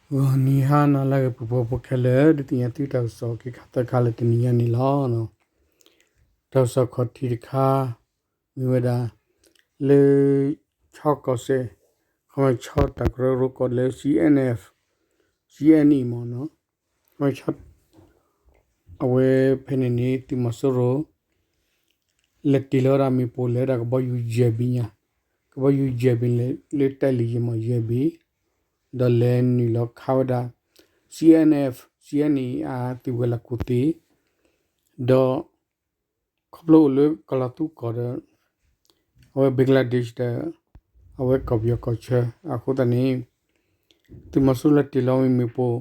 ဂီၤနံၤဟါနၤလၢအဂ့ၤ ပှၤဖှီၣ်ဖိခဲလၢာ် ဒုးသ့ၣ်ညါသုတၢ်ကစီၣ်ခံခါသၢခါလၢတနံၤညါန့ၣ်လီၤ. တၢ်ကစီၣ်ခီၣ်ထံးတခါ မ့ၢ်ဝဲဒၣ် လၢ ဆီကီၢ်စဲၣ် ခီမီဆီတၢ်ကရၢကရိကီၢ်လၢ C N F C N A မ့ၢ်နီၤ အဝဲဖဲန့ၣ်န့ၣ် သုးမီၤစိရိၤ လဲၤတ့ၢ်လီၤဝဲဒၣ်မ့ၣ်ပိၢ်လဲၤဝဲဒၣ်ကဘီယူၤယဲၢ်ဘ့ၣ်ညါ, ကဘီယူၤယဲၢ်ဘ့ၣ်လၢ လၢတဲလံယဲၢ်မ့ၢ်ယဲၢ်ဘ့ၣ်, ဒီးလဲၤနုာ်လီၤခးဝဲဒၣ် C N F C N A အသုးဝဲၤလီၢ်ခိၣ်သ့ၣ်, ဒီး ခီဖျိအိၣ်လၢကီၢ်လီၤသူကီၢ်ဒီး အဝဲ Bangladesh ဒီး အဝဲကီၢ်ပယီၤကီၢ်ဆၢအဃိသတးန့ၣ် သုးမီၤစိရိၤလဲၤတ့ၢ်လီၤဝဲမ့ၣ်ပိၢ်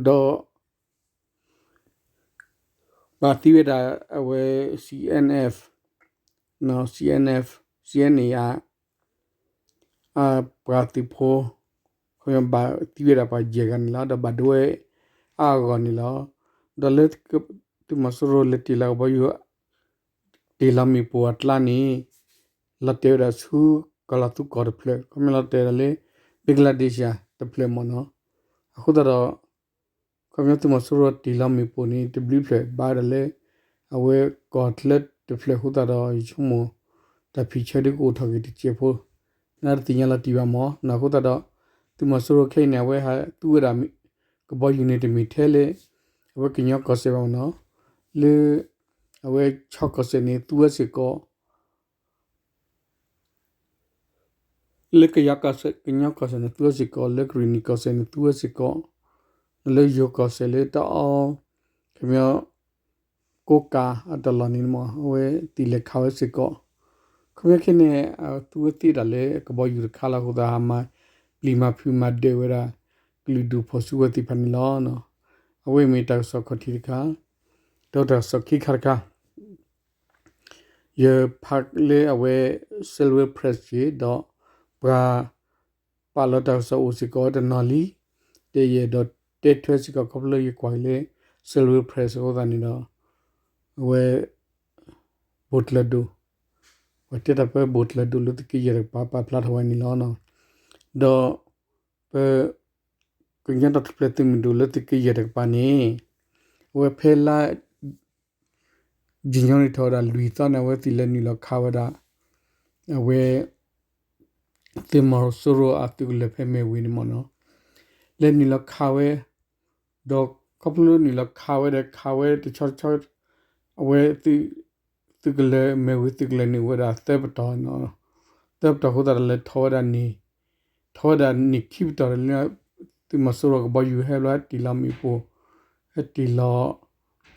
ဒီး ဘၣ်သံဝဲဒၣ်အဝဲ C N F, C N F, C N A အ အပှၤသုးဖိ ခီဘၣ်သံဝဲဒၣ်ပှၤယဲၢ်ဂၤန့ၣ်လီၤ. ဒီးဘၣ်ဒိဝဲအါအါဂီၢ်ဂီၢ်န့ၣ်လီၤ. ဒီးလၢ သုးမီၤစိရိၤလဲၤတ့ၢ်လီၤကဘီယူၤ တ့ၢ်လီၤမ့ၣ်ပိၢ်အကျါန့ၣ် လီၤတဲာ်ဝဲဒၣ်ဆူကီၢ်လီၤသူကီၢ်တဖျၢၣ်, ခီမ့ၢ်လီၤတဲာ်ဝဲဒၣ်လၢ Bangladesh တဖျၢၣ်မ့ၢ်နီၤ. အဃိသတးဒီး ခီဖျိသုးမီၤစိရိၤတ့ၢ်လီၤမ့ၣ်ပိၢ်န့ၣ် တဘျုးဖျၢၣ်ဘၣ်ဝဲဒၣ်လၢ အဝဲကီၢ်ချၢတဖျၢၣ်အဃိသတးဒီး ယဆိကမိၣ် တၢ်ဖံးဆၢဒုးကအိၣ်ထီၣ်က့ၤတစဲးဖိ နတသ့ၣ်ညါလီၤတံၢ်ဘၣ်မ့ၢ်နီၤ. အဃိသတးဒီး သုးမီၤစိရိၤခဲအံၤန့ၣ် အဝဲဟးသူဝဲဒၣ် ကဘီယူၤန့ၣ် တမ့ၢ်ထဲလၢ အဝဲကညီကီၢ်စဲၣ်ဘၣ်မ့ၢ်နီၤ. လၢ အဝဲဆီကီၢ်စဲၣ်န့ၣ် သူဝဲစ့ၢ်ကီး လၢကယၤကီၢ်စဲၣ် ကညီကီၢ်စဲၣ်န့ၣ် သူဝဲစ့ၢ်ကီး, လၢကရ့ၣ်နံၣ်ကီၢ်စဲၣ်န့ၣ် သူဝဲစ့ၢ်ကီး, လၢယိၤကီၢ်စဲၣ်လၢတၢ်အီ ခီပညီ ကိးကးအတၢ်လီၢ်န့ၣ်မ့ၢ် အဝဲသ့ၣ်လဲၤခးဝဲစ့ၢ်ကီး, ခီပညီခဲန့ၣ် သူဝဲသ့ၣ်ဒၣ်လၢကဘီယူၤတခါလီၤအဃိသတး ဟးမၤပျံၤမၤဖုးမၤဒၢးဝဲဒၣ် ကလုာ်ဒူၣ်ဖီၣ်စုကဝဲၤသ့ၣ်တဖၣ်န့ၣ်လီၤ. အဝဲမ့ၢ်တၢ်ကစီၣ်ခီၣ်ထံးတခါ, ဒီးတၢ်ကစီၣ်ခံခါတခါ ယဖးလၢအဝဲ Silver Press က့ၤ ဒီးပှၤ ပာ်လီၤတၢ်ကစီၣ်အိၣ်စ့ၢ်ကီးတနီၤလံ, ဒီးယအဲၣ်ဒိးတဲထွဲစ့ၢ်ကီးခီဖျိလၢယကွၢ်က့ၤလၢ Silver Press အဃိသတးန့ၣ်ဒီး အဝဲ ဘိၣ်ကျၢၤဒိၣ်, ပှၤတဲတၢ်ပၢဘိၣ်ကျၢၤဒိၣ်လၢသုးက့ယဲၢ်တကပၤပာ်ဖျါထီၣ်ဝဲန့ၣ်လီၤ. ဒီး ပ ကညီတၢ်ထူၣ်ဖျဲးသုးမုၢ်ဒိၣ်လၢသုးက့ယဲၢ်တကပၤန့ၣ် အဝဲဖဲလါ ယံၤညီနုၢ်ထီၣ်ဝဲဒၣ်လွံၢ်သီန့ၣ် အဝဲသ့ၣ်လဲၤနုာ်လီၤခးဝဲဒၣ် အဝဲ သုးမီၤစိရိၤအသုးကလၢၤဖဲမဲၢ်ဝ့ၤန့ၣ်မ့ၢ်နီၤ, လဲၤနုာ်လီၤခးဝဲ, ဒီးခီဖျိလၢနုာ်လီၤခးဝဲဒီး ခးဝဲတဆီတဆီ အဝဲ သုးကလၢၤ မဲၢ်ဝ့ၤသုးကလၢၤန့ၣ် အိၣ်ဝဲဒၣ်သၢပတီၢ်, သၢပတီၢ်အဃိသတးဒီးလဲၤထီၣ်ဝဲဒၣ်န့ၣ်, ထီၣ်ဝဲဒၣ်န့ၣ်ခံပတီၢ်ဒီးလၢ သုးမီၤစိရိၤကဘီယူၤဟဲဘျီဟဲတ့ၢ်လီၤမ့ၣ်ပိၢ်, ဟဲတ့ၢ်လီၤ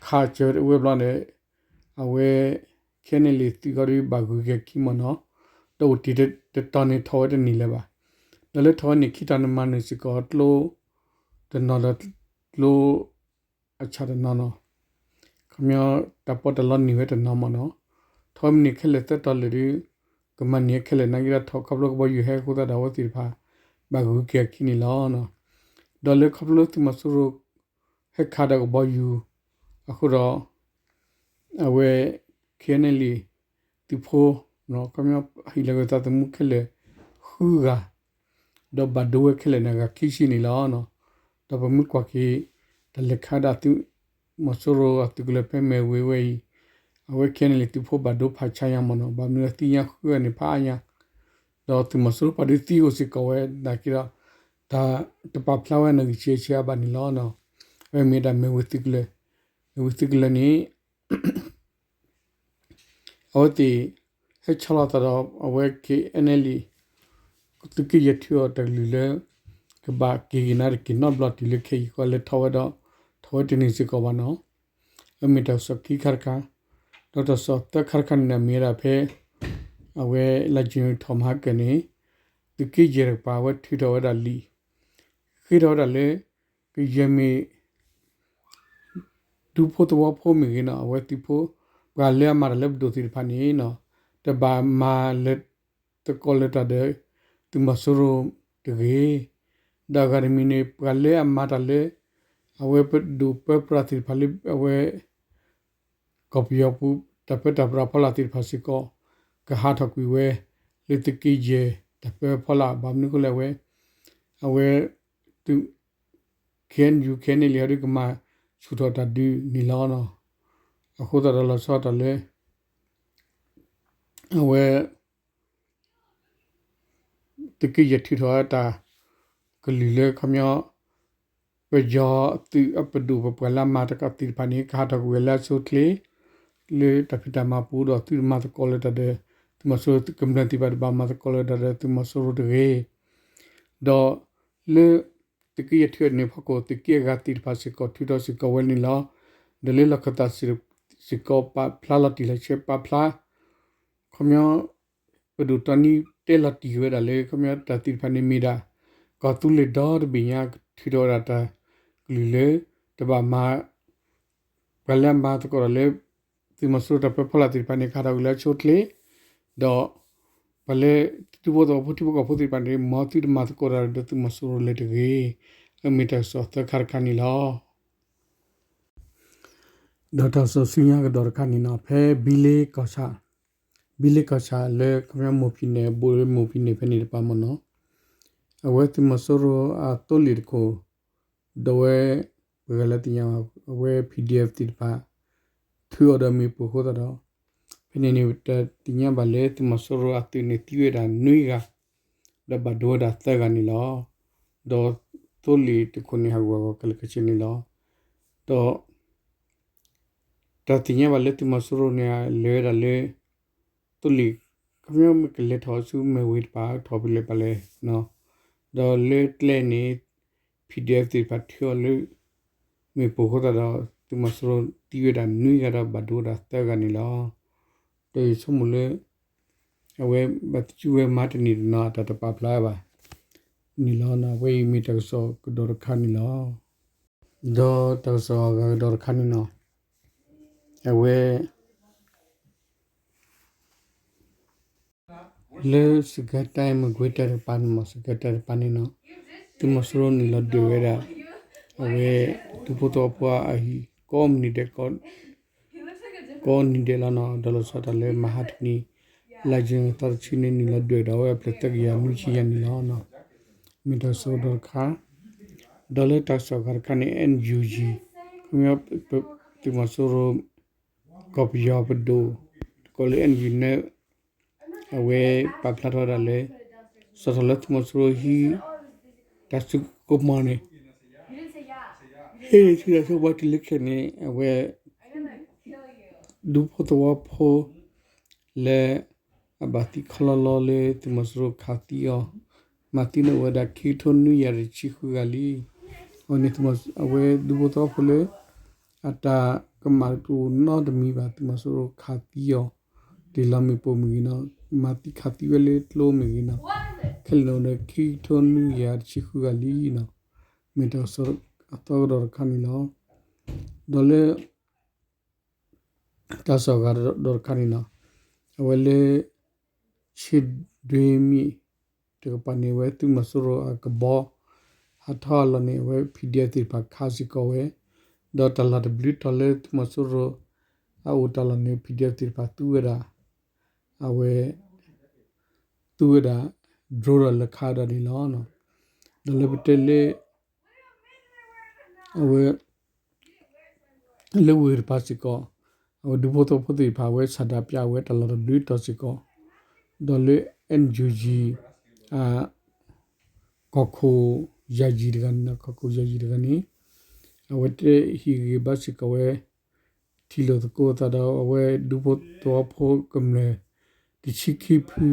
ခးစၢၤဝဲဘျီန့ၣ် အဝဲ ခဲန့ၣ်လံ သုးကီၢ်ဒုးဘၣ်ဂုၤက့ၤအခံမ့ၢ်နီၤ, ဒီးအိၣ်တ့ၢ်တတီၤန့ၣ်ထီၣ်ဝဲတန့ၢ်လၢၤဘၣ်, ဒီးလၢထီၣ်ဝဲန့ၣ်ခံတီၤန့ၣ်မၤနၢၤစ့ၢ်ကီးကျိ တနီၤဒီး ကျိ အဆၣ်တနီၤနီၤ, ခီပညီ တၢ်ပီးတၢ်လီန့ၢ်ဝဲတနီၤမ့ၢ်နီၤ, ထီၣ်ဝဲမ့ၢ်န့ၢ်ခဲလၢာ်သၢတီၤလၢာ်ဒီး ကမၤန့ၢ်ခဲလၢာ်နာ်က့ဒီးထီၣ်ခီဖျိကဘီယူၤဟဲအဃိသတးဒီးအဝဲသ့ၣ်တဖၣ် ဘၣ်ဂုၤက့ၤအခံန့ၣ်လီၤ. ဒီးလၢခီဖျိလၢသုးမီၤစိရိၤ ဟဲခးဒီးကဘီယူၤ အဃိဒီး အဝဲ ခဲန့ၣ်လံ သုးဖိ ခီပညီဟံၣ်လီၤက့ၤသးသမူခဲလၢာ် ဃုဂၤ, ဒီးဘၣ်ဒိဝဲခဲလၢာ်န့ၣ် အဂၤခံဆံန့ၣ်လီၤ. ဒီးပမ့ၢ်ကွၢ်က့ၤ တၢ်လဲၤခးဒၣ်သုးမီၤစိရိၤအသုးကလၢၤဖဲမဲၢ်ဝ့ၤဝဲအံၤ, အဝဲခဲန့ၣ်လံ သုးဖိဘၣ်ဒိဖးဆါညါမ့ၢ်နီၤ, ဘၣ်မနုၤအသံညါဃုဂၤန့ၣ်ဖးအါညါ, ဒီးသုးမီၤစိရိၤပှၤဒုးသံအိၣ်စ့ၢ်ကီးဝဲ နာ်က့ဒီး တၢ်တပာ်ဖျါဝဲနီၣ်ဂံၢ်ဆံးဆံးအါဘၣ်န့ၣ်လီၤ. အဝဲမ့ၢ်ဒၣ်မဲၢ်ဝ့ၤသုးကလၢၤ, မဲၢ်ဝ့ၤသုးကလၢၤန့ၣ် အဝဲသ့ၣ် ဟဲဆီလီၤသးဒီး အဝဲ ခဲန့ၣ်လံ သုးက့ယဲၢ်ထုးအီၤတကလုာ်လၢ ကဘၣ်က့ၤက့ၤနၤတက့ၢ်နီတဘျီတုၤလၢခဲအံၤဃီလဲၤထီၣ်ဝဲဒီး ထီၣ်ဝဲတန့ၢ်စ့ၢ်ကီးဘၣ်နီၤ. အမ့ၢ်တၢ်ကစီၣ်ခံခါတခါ, ဒီးတၢ်ကစီၣ်သၢခါတခါန့ၣ် မ့ၢ်ဝဲဒၣ်ဖဲ အဝဲလါယနူၤထီၣ်မဟါကၢန့ၣ် သုးက့ယဲၢ်တကပၤ အဝဲထုးထီၣ်ဝဲဒၣ်လံာ် ဃ့ထီၣ်ဝဲဒၣ်လၢ ကယဲၢ်မ့ၢ် ဒူဖိသဝီဖိမ့ၢ်ဂ့ၤနီၤ, အဝဲသုးဖိ ပှၤလၢအမၤတၢ်လၢပဒိၣ်သ့ၣ်တဖၣ်န့ၣ်နီၤ, တဘၣ်မၤလၢသကိးလၢတၢ်ဒီး သုးမီၤစိရိၤတဂ့ၤ. ဒီးအဂၤတမံၤန့ၣ် ပှၤလၢအမၤတၢ်လၢ အဝဲပဒိၣ်ပၢပြးသ့ၣ်တဖၣ်လၢအဝဲ ကီၢ်ပယီၤပူၤ တၢ်ပၢတၢ်ပြးဖီလာ်သ့ၣ်တဖၣ်စ့ၢ်ကီး ကဟးထီၣ်ကွံာ်ဝဲ လၢသုးက့ယဲၢ်တၢ်ပၢဖီလာ် ဘၣ်မနုၤအဃိလဲၣ် အဝဲ အဝဲ သုး KNU KNLA ဟီဒုးကမၤဆူၣ်ထီၣ်တၢ်ဒုးန့ၣ်လီၤ. အဃိသတးဒီးလီၤဆီတၢ်လၢ အဝဲ သုးက့ယဲၢ်ထုးထီၣ်တၢ်ကလုၢ်လၢခီပညီ ပယီၤသုးအပဒိၣ်ပပှၤလၢအမၤသကိးသ့ၣ်တဖၣ်န့ၣ် ကဟးထီၣ်ကွံာ်ဝဲလၢအဆိအချ့ လၢတၢ်ဖံးတၢ်မၤပူၤဒီးသုတမၤသကိးလၢၤတၢ်ဒီး သုးမီၤစိရိၤကမျၢၢ်သ့ၣ်တဖၣ်တဘၣ်မၤသကိးလၢၤတၢ်ဒီးသုးမီၤစိရိၤတဂ့ၤ ဒီးလၢ သုးက့ယဲၢ်ထုးန့ၣ်ဖီခိၣ် သုးက့အဂၤသ့ၣ်တဖၣ်စ့ၢ်ကီးထုးထီၣ်စ့ၢ်ကီးဝဲန့ၣ်လီၤ. ဒီးလၢလီၢ်ခၢၣ်သးစ့ၢ်ကီးပာ်ဖျါလီၤတံၢ်လီၤဆဲးပာ်ဖျါ ခီပညီ ပဒိၣ်တီနံတဲလီၤတံၢ်ဝဲဒၣ်လၢ ခီပညီတၢ်သ့ၣ်တဖၣ်န့ၣ်မ့ၢ်ဒၣ် ကီၢ်သူလ့ၤဒီတဘ့ၣ်ညါထုးထီၣ်ဝဲဒၣ်တၢ်ကလုၢ်လၢ တဘၣ်မၤ ပှၤလၢအမၤသကိးတၢ်လၢ သုးမီၤစိရိၤတၢ်ပၢဖီလာ်သ့ၣ်တဖၣ်န့ၣ် ကဟးထီၣ်ကွံာ်လၢအဆိအချ့ ဒီး ပှၤလၢ ဒူဖိသဝီဖိထံဖိကီၢ်ဖိသ့ၣ်တဖၣ်န့ၣ် မ်သုတမၤသကိးတၢ်ဒီးသုးမီၤစိရိၤလၢၤတဂ့ၤ. အမ့ၢ်တၢ်ကစီၣ်သၢခါတခါန့ၣ်လီၤ. ဒီးတၢ်ကစီၣ်ဆူညါကဒီးတခါန့ၣ်နီၤ ဖဲဘံလ့ကီၢ်ဆၣ် ဘံလ့ကီၢ်ဆၣ်လၢခီပညီမိၢ်ဖံးနဲၣ် ဘူးလၢမိၢ်ဖံးနဲၣ်ဖဲန့ၣ်တပၤမ့ၢ်နီၤ အဝဲသုးမီၤစိရိၤအသိလ့ၣ်တခိၣ် ဒီးဝဲ ပှၤဂၤလၢသ့ၣ်ညါဘၣ် အဝဲ PDF သ့ၣ်တဖၣ် ထုးအီၤဒီးမ့ၣ်ပိၢ်အဃိသတးဒီး ဖဲန့ၣ်န့ၣ် တၢ်သ့ၣ်ညါဘၣ်လၢသုးမီၤစိရိၤအသုးန့ၣ်သံဝဲဒၣ်နွံဂၤ ဒီးဘၣ်ဒိဝဲဒၣ်သၢဂၤန့ၣ်လီၤ. ဒီးသိလ့ၣ်တခိၣ်န့ၣ် ဟးဂူာ်ဟးဂီၤခဲလၢာ်ခဲဆ့န့ၣ်လီၤ. ဒီး တၢ်သ့ၣ်ညါဘၣ်လၢသုးမီၤစိရိၤန့ၣ် လဲၤဝဲဒၣ်လၢ သိလ့ၣ် ခီပညီမ့ၢ်ကလဲၤထီၣ်ဆူမဲၢ်ဝ့ၤတပၤ ထီၣ်ဖဲလဲၣ်ပၤလဲၣ် ဒီးလၢကျဲန့ၣ် PDF သ့ၣ်တဖၣ်ထုးအီၤလၢ မ့ၣ်ပိၢ်အဃိသတးဒီး သုးမီၤစိရိၤသံဝဲဒၣ်နွံဂၤဒီးဘၣ်ဒိဝဲဒၣ်သၢဂၤန့ၣ်လီၤ. ဒီးယဆိကမိၣ်လၢ အဝဲဘၣ်သးစူၤဝဲမၤတန့ၢ်တနီၤအတၢ်တပာ်ဖျါဝဲဘၣ်န့ၣ်လီၤ. အဝဲအံၤမ့ၢ်တၢ်ကစီၣ်ကဒီးတခါန့ၣ်လီၤ. ဒီးတၢ်ကစီၣ်အဂၤကဒီးတခါန့ၣ်နီၤ အဝဲ လၢစကဲတဲမကွ့ၤတဲတကပၤန့ၣ်မ့ၢ် စကဲတဲတကပၤန့ၣ်နီၤ သုးမီၤစိရိၤနုာ်လီၤဒွဲၣ်ဝဲဒၣ် အဝဲ ဒူဖိသဝီဖိအဟံၣ် ကိးမုၢ်နံၤဒဲး ကိးနံၤဒဲးလီၤနီၤ ဒီးလီၤဆီဒၣ်တၢ်လၢမဟါတနံၤ လါယနူၤအသီတဆံန့ၣ် နုာ်လီၤဒွဲၣ်ဒီးအဝဲအဖျၢၣ်သၢကယၤနွံဆံယဲၢ်န့ၣ်လီၤ. မ့ၢ်တၢ်ကစီၣ်ကဒီးတခါ ဒီးလၢတၢ်ကစီၣ်အဂၤတခါန့ၣ် NUG ခီပညီ သုးမီၤစိရိၤ ကီၢ်ပယီၤပဒိၣ် တကိးလၢ NUG န့ၣ် အဝဲပာ်ဖျါထီၣ်ဝဲဒၣ်လၢ စးထီၣ်လၢသုးမီၤစိရိၤဟံး တၢ်စုကဝဲၤန့ၣ် ဟ့ၣ်ထီၣ်တၢ်ဆိကမိၣ်တုၤလၢခဲအံၤန့ၣ် အဝဲ ဒူဖိသဝီဖိ လၢ အဘၣ်သံခီလီလီလၢသုးမီၤစိရိၤခးသံအီၤ မၤသံန့ၢ်ဝဲဒၣ်ခံကထိနွံကယၤတဆံဃုဂၤလံ. အဝဲန့ၣ် အဝဲဒူဖိသဝီဖိလၢ အတၢ်ကမၣ်တအိၣ်နီတမံၤဘၣ် သုးမီၤစိရိၤခးသံအီၤ တ့ၢ်လီၤမ့ၣ်ပိၢ်မ့ၢ်ဂ့ၤနီၤ မၤသံခးသံဝဲလၢကျိမ့ၢ်ဂ့ၤနီၤ ခဲလၢာ်န့ၣ်အိၣ်ဒီးခံကထိနွံကယၤတဆံဃုဂၤလံနီၤ. မ့ၢ်တၢ်ကစီၣ်အသီကဒီးတခါန့ၣ်လီၤ. ဒီးလၢ တၢ်ကစီၣ်အဂၤဒီးတခါန့ၣ်နီၤ အဝဲလၢ ဆ့ဒွ့မ့ၣ် တကပၤန့ၣ် အဝဲသုးမီၤစိရိၤအကဘီ ဟးထီၣ်အလီၢ်န့ၣ် အဝဲ PDF သ့ၣ်တဖၣ်ခးစ့ၢ်ကီးဝဲ ဒီးတၢ်လီၢ်တဘျုးတီၤလၢသုးမီၤစိရိၤ အအိၣ်တၢ်လီၢ်န့ၣ် PDF သ့ၣ်တဖၣ်သူဝဲဒၣ် အဝဲ သူဝဲဒၣ် drone ဒီးလဲၤခးဝဲဒၣ်န့ၣ်လီၤ. ဒီးလၢပတဲလၢ အဝဲ လၢဝ့ၢ်တဖၣ်စ့ၢ်ကီး အဝဲဒူဖိသဝီဖိသ့ၣ်တဖၣ် အဝဲဆန္ဒပြဝဲတၢ်လီၢ်တဘျုးတီၤစ့ၢ်ကီး ဒီးလၢ NUG အ ကီၢ်ခိၣ်ယၤယံၤတဂၤန့ၣ် ကီၢ်ခိၣ်ယၤယံၤတဂၤန့ၣ် အဝဲတဲဟ့ၣ်ဂံၢ်ဘါစ့ၢ်ကီးဝဲ ထံၣ်လိာ်သကိးအသးဒီး အဝဲဒူဖိသဝီဖိကမျၢၢ် တဆံခံဖု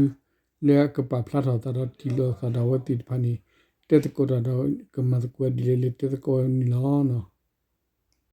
လၢအကပာ်ဖျါထီၣ်အသးဒီးထံၣ်လိာ်အသးဒီးအဝဲသ့ၣ်တဖၣ်န့ၣ် တဲသကိးတၢ်ဒီးကမၤသကိးဒ်လဲၣ်လၢတဲသကိးဝဲန့ၣ်လီၤ.